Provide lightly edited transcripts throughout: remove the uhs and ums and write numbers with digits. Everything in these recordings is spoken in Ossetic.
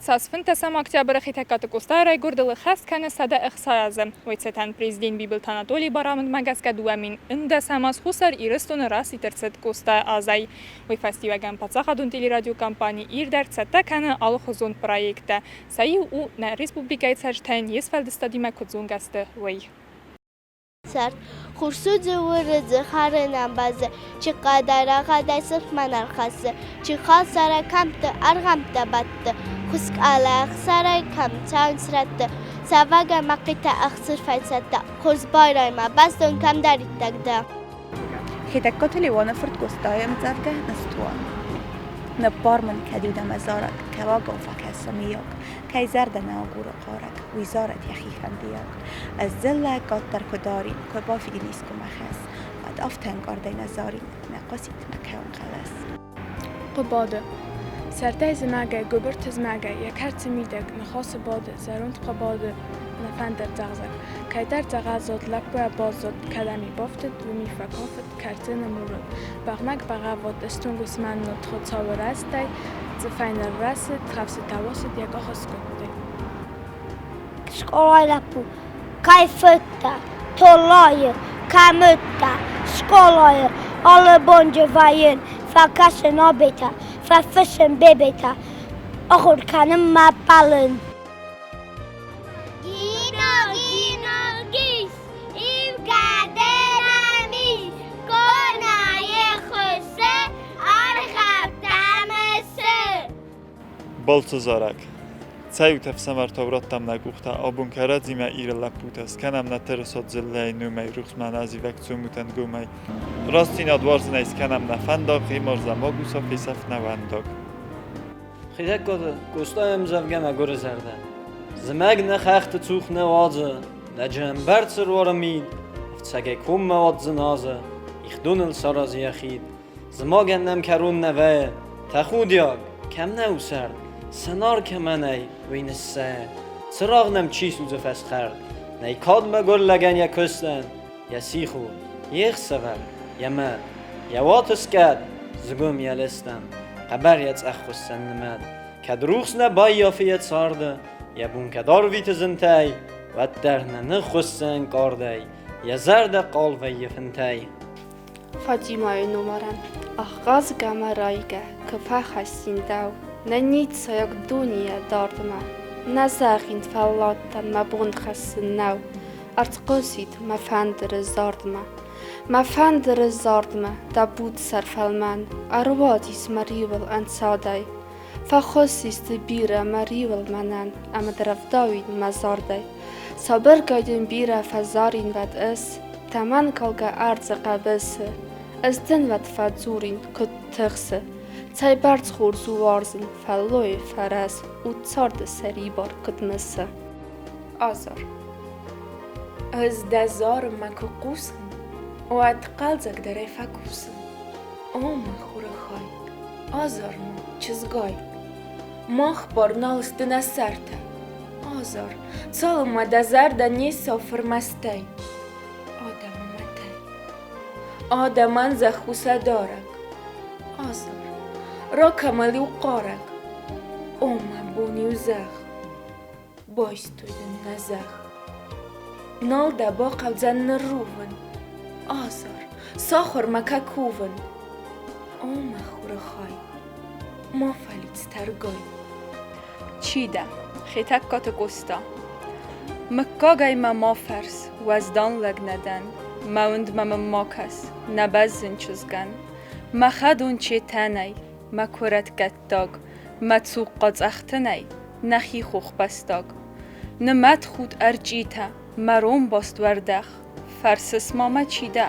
Цас 15 октябры Хетӕгкаты Къостайы райгуырдыл ӕххӕст кӕны 160 азы. Уый цытӕн президент Бибылты Анатолийы барамындмӕ гӕсгӕ 2011 аз Хуссар Ирыстоны расидт ӕрцыд Къостайы азӕй. Уый фӕстиуӕгӕн паддзахадон телерадиокомпани Ир дӕр цӕттӕ кӕны алыхуызон проекттӕ. Сӕ иу у, нӕ республикӕйы цӕрджытӕн йе сфӕлдыстадимӕ куыд зонгӕ сты, уый. Цард. Хурсудзы уырыдзы хӕрынӕн бӕззы, чи хъӕдӕй рӕгъӕдӕй сырхмӕ нӕ рхӕссы, чи халсарӕй кӕмтты ӕргъӕмттӕ бӕтты, хуыскъӕлӕй ӕхсарӕй кӕм цӕуынц рӕтты, цӕвӕг ӕмӕ хъитӕ ӕхсырфӕй цӕттӕ, хорз байрай ма, бӕстон кӕмдӕриддӕр дӕ. Хетӕгкаты Леуаны фырт Къостайы ӕмдзӕвгӕ Ныстуан. Ныббар мын, кӕд у дӕ мӕ зарӕг, кӕуӕгау фӕкӕсы мыййаг, Кӕй зӕрдӕ нӕ агуры хъарӕг, уый зарӕд йӕхи фӕндиаг. Ӕз дзыллӕ кӕддӕр куы дарин, куы бафидин искуы мӕ хӕс, Уӕд афтӕ ӕнкъардӕй нӕ зарин, нӕ хъуысид мӕ кӕуын хъӕлӕс. Хъуыбады. Сӕрдӕй-зымӕгӕй, гуыбыр тызмӕгӕй, йӕ кӕрцы мидӕг ныхасы бады зӕронд Хъуыбады нӕ фӕндырдзӕгъдӕг. Кӕйдӕр дзӕгъӕлзод лӕппуйӕ баззад, кӕдӕм и бафтыд, уым и фӕкафыд кӕрдзыны мурыл. Бӕгънӕг-бӕгъӕввад ыстонг уысмӕн Хуыцауы рӕстӕй, цъыфӕй ныррӕсыд, хӕфсытӕ уасыд йӕ къахы скъуыдтӕй. Скъолайы лӕппу кӕй федта, Толайы кӕм уыдта, скъолайы алы бонджы вӕййын, фӕкӕсын абетӕ, фӕфыссын бебетӕ, ахуыр кӕнынмӕ бӕллын. Гино, гино, гис, ивгӕ динамис, къонайы хуысы ӕргъӕвта мысы. Балцы зарӕг. Цӕйут, ӕфсымӕртау радтам нӕ къухтӕ, абон кӕрӕдзимӕ Иры лӕппутӕ, скӕнӕм нӕ тырыса дзыллӕйы номӕй, рухсмӕ нӕ зивӕг цомут ӕнгомӕй. Рӕстдзинад уарзынӕй скӕнӕм нӕ фӕндаг, гъемарза магуса фесӕф нӕ уӕндаг. Хетӕгкаты Къостайы ӕмдзӕвгӕ Мӕгуыры зӕрдӕ. Зымӕг нӕ хӕхты цух нӕ уадзы, лӕджы ӕмбӕрц ӕруары мит, ӕфцӕгӕй коммӕ уад дзыназы, ихдоныл саразы йӕ хид. Зымӕгӕн нӕм кӕрон нӕ вӕййы, тӕхудиаг, кӕм нӕ у сӕрд, сӕнар кӕмӕ нӕй, уый ныссӕйы. Цырагъ нӕм чи судзы фӕсхӕрд, нӕй кад мӕгуыр лӕгӕн йӕ куыстӕн, йӕ сих у, йе хсӕвӕр, йӕ мад, йӕ уаты скӕд, зыгуым йӕ лыстӕн, хъӕбӕр йӕ цъӕх хуыссӕн нымад. Кӕд рухс нӕ баййафы йӕ царды, йӕ бон кӕд арвиты зынтӕй, уӕддӕр нӕ ныххуыссы ӕнкъардӕй, йӕ зӕрдӕ хъал вӕййы фынтӕй. Фатимайы номарӕн Ахъазгӕ мӕ райгӕ, куы фӕхӕссин дӕу, Нӕ ницӕйаг дунейӕ дардмӕ. Нӕ зӕгъин, фӕлладтӕн мӕ бон хӕссын нӕу, Ӕртхъусид мӕ фӕндыры зардмӕ. Мӕ фӕндыры зардмӕ дӕ буц сӕр фӕлмӕн Ӕруадис мӕ риуыл ӕнцадӕй. Фӕхуыссис ды бирӕ мӕ риуыл мӕнӕн Ӕмӕ дӕ рӕвдауин мӕ зардӕй. Сабыргай дын бирӕ фӕзарин уӕд ӕз, Тӕмӕнкалгӕ ӕрдзы хъӕбысы. Ӕз дын уӕд фӕдзурин, куыд тыхсы, Цӕйбӕрц хорз у уарзын, фӕллойы фӕрӕз, У царды сӕрибар куыд мысы. Азар. Ӕз дӕ зарынмӕ куы хъусын, Уӕд хъӕлдзӕгдӕрӕй фӕкусын. О, мӕ хуры хай, азар ма, чызгай, Мах бар нал сты нӕ сӕртӕ. Азар, цалынмӕ дӕ зӕрдӕ не ссау фырмӕстӕй. Адӕмы мӕтӕй. Адӕмӕн зӕхх у сӕ дарӕг. Азар, ракӕ-мыл-иу хъарӕг. О, мӕ бон-иу зӕгъ. Байстой дын нӕ зӕхх. Нал дӕ бахъӕудзӕн ныррувын. Азар, сахуыр мӕ кӕ кувын. О, мӕ хуры хай, ма фӕлидз тӕргай. Чи дӕ? Хетӕгкаты Къоста. Мыггагӕй мӕ ма фӕрс, уӕздан лӕг нӕ дӕн. Мӕ уындмӕ мын ма кӕс, нӕ бӕззын чызгӕн. Мӕ хӕдон четӕнӕй, мӕ куырӕт кӕттаг, мӕ цухъхъа цъӕхтынӕй, нӕхи хохбӕстаг. Нымӕтхуд ӕрчъитӕ, мӕ ронбаст уӕрдӕх, фӕрсыс ма мӕ чи дӕ,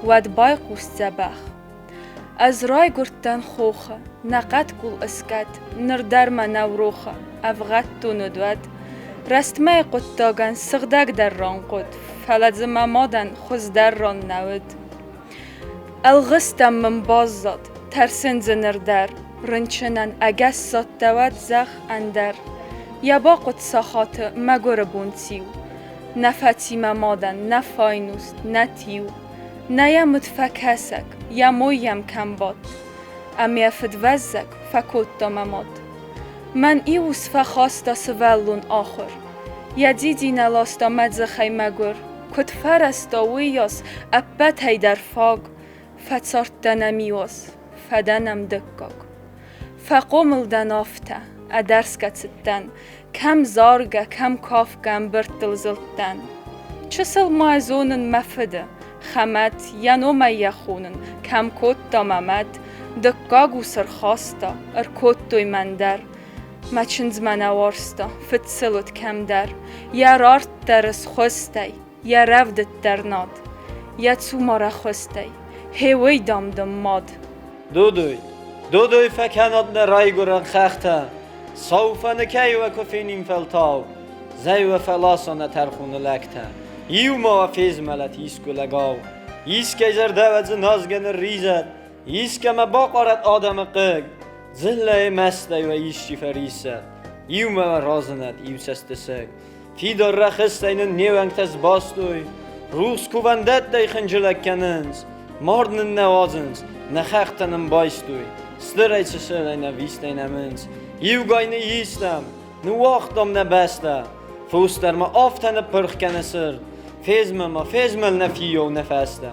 уӕд байхъус дзӕбӕх. Ӕз райгуырдтӕн хохы, нӕ хъӕдкъул ыскӕд, ныр дӕр мӕ нӕу рохы, ӕвгъӕддон уыд уӕд. Рӕстмӕйы хъуыддагӕн сыгъдӕгдӕр ран хъуыд, фӕлӕ дзы мӕ мадӕн хуыздӕр ран нӕ уыд. Ӕлгъыстӕн мын баззад, тӕрсын дзы ныр дӕр, рынчынӕн ӕгас садтӕуӕд зӕгъ ӕндӕр. Йӕ бахъуыд сахаты мӕгуыры бон циу. Нӕ фӕци мӕ мадӕн нӕ файнуст, нӕ тиу. Нӕ йӕм уыд фӕкӕсӕг, йӕ мой йӕм кӕм бадт. Ӕмӕ йӕ фыдвӕззӕг фӕкодта мӕ мад. Мӕн иу ус фӕхаста сывӕллон ахуыр. Йӕ дзидзи нӕ ласта мӕ дзыхӕй мӕгуыр. Куыд фӕрӕзта уыйас ӕппӕтӕй дӕр фаг. Фӕцардтӕн ӕм иуаз, фӕдӕн ӕм дыккаг. Фӕхъомыл дӕн афтӕ, ӕдӕрсгӕ цыдтӕн, Кӕм заргӕ, кӕм кафгӕ ӕмбырдтыл зылдтӕн. Чысыл ма зонын мӕ фыды, Хӕмӕт, йӕ номӕй йӕ хонын, кӕм кодта мӕ мад. Дыккаг ус ӕрхаста, ӕркодтой мӕн дӕр. Мӕ чындз мӕ нӕ уарзта, фыдсыл уыд кӕмдӕр. Йӕ рард дӕр ысхуыстӕй, йӕ рӕвдыд дӕр над. Йӕ цума рӕхуыстӕй, гье уый, дам, дын мад. Додой, додой фӕкӕнӕд нӕ райгуырӕн хӕхтӕ, Сау фӕныкӕй уӕ куы фенин фӕлтау, Зӕй уӕ фӕласа нӕ тӕрхоны лӕгтӕ, Иумӕ уӕ фезмӕлӕт искуы лӕгау. Искӕй зӕрдӕ уӕ дзыназгӕ нырризӕд, Искӕмӕ бахъарӕд адӕмы хъыг, Дзыллӕйы мӕстӕй уӕ исчи фӕриссӕд, Иумӕ уӕ разынӕд иу цӕстысыг. Фидар рӕхыстӕй нын не уӕнгтӕ сбастой, Рухс кувӕндӕттӕй хынджылӕг кӕнынц, Мард нын нӕ уадзынц, нӕ хӕхтӕ нын байстой, Стырӕй чысылӕй нӕ вистӕй нӕмынц. Иугай ныйистам, ныууагътам нӕ бӕстӕ, Фос дӕр ма афтӕ ныппырх кӕны цырд, Фезмӕл ма, фезмӕл нӕ фиййау нӕ фӕстӕ,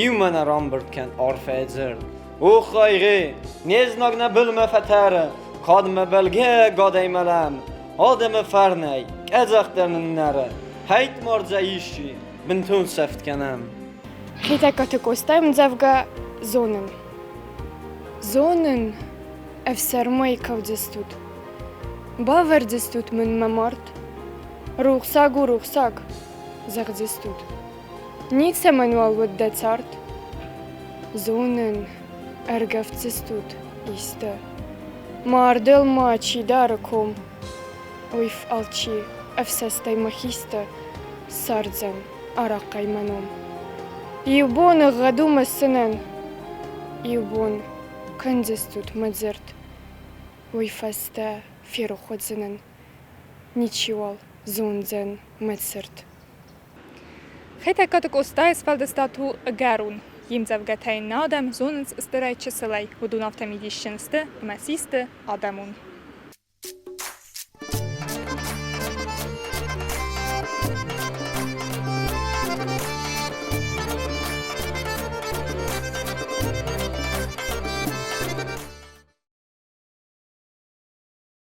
Иумӕ нӕ рамбырд кӕн арфӕйы дзырд. Оххай-гъе, не знаг нӕ былмӕ фӕтӕры, Кадмӕ бӕлгӕ ӕгадӕй мӕлӕм, Адӕмы фарнӕй къӕдзӕх дӕр ныннӕры, Хӕйтмардзӕ исчи, бынтон сӕфт кӕнӕм. Хетӕгкаты Къостайы ӕмдзӕвгӕ «Зонын». Зонын, ӕфсӕрмӕй кӕудзыстут, Бавӕрдзыстут мын мӕ мард. Рухсаг у рухсаг, зӕгъдзыстут. Ницӕмӕнуал уыд дӕ цард. Зонын, ӕргӕвддзыстут исты. Мардыл ма чи дары ком, Уый алчи ӕфсӕстӕй мӕхистӕ Ссардзӕн арахъхъӕй мӕ ном. Иу бон ӕгъгъӕд у мӕ цынӕн, Иу бон кӕндзыстут мӕ дзырд, Уый фӕстӕ ферох уыдзынӕн, Ничиуал зондзӕн мӕ цырт. Хетӕгкаты Къостайы сфӕлдыстад у ӕгӕрон. Йе мдзӕвгӕтӕ йын нӕ адӕм зонынц стырӕй-чысылӕй, уыдон афтӕ мидисджын сты ӕмӕ систы адӕмон.